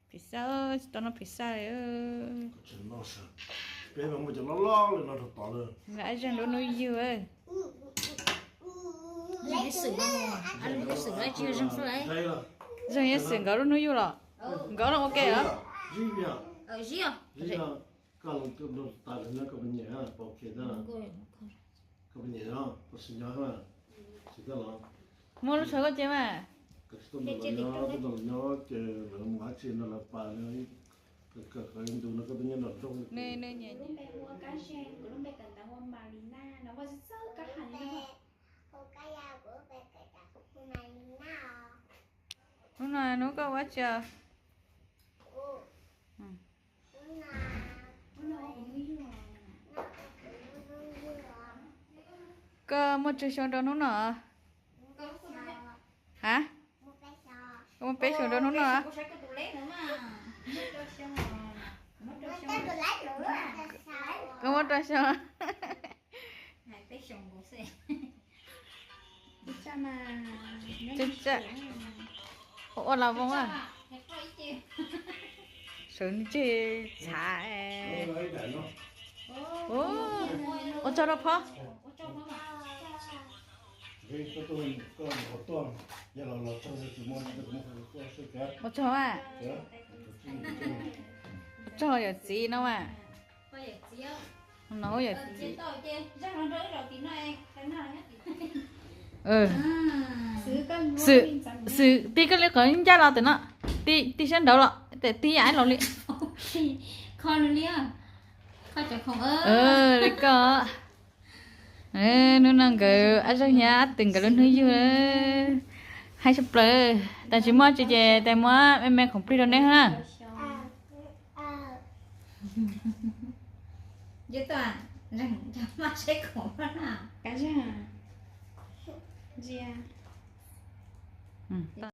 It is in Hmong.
Pizza, tsis tau noj pizza li. Peb mas muaj cov loj loj li no rau tod lawm. Ab zeeg lub hnub yug. Zeeg yeej xwm nkawd lub hnub yug los? Nkawd los ua ke los? Koj los tas nyob, koj pab nyem, koj pab nyem, koj pab nyem, tsis nyob, tsis nyob los. Muab lub tsho koj cia mas. Koj tsis tau nyob, koj tsis tau nyob ces lawv mus dab tsi no lawv pab, kawm ntu no koj twb nyob nram nroog. Nws, nws nyiam. Kuv lub npe hu ua Kab Zeeg, kuv lub npe kawm ntawv hu ua Malina, no ua txawj kab hais li no. Hnub no hnub koj ua tsi? Koj muaj tsawg xyoo rau hnub no? Ha? Koj muaj peb xyoos rau hnub no? Koj muaj rau xyoo. Ua los voos a. Sawv ntseg txhav. Ua tsaug rau phob. Ua tsaug a. Ua tsaug yawm txiv no mas. No yawm txiv. Xwm, xwm tij koj li qhov ncaj los tam no, tij siab nraud los, tij yam ib los li. Li koj. Hnub no nkawd ab zaj hnyav twb nkawd lub hnub yug, haib tshaj plaws. Tam sis muaj tsis ces tes muab me me khoom plig rau neb na.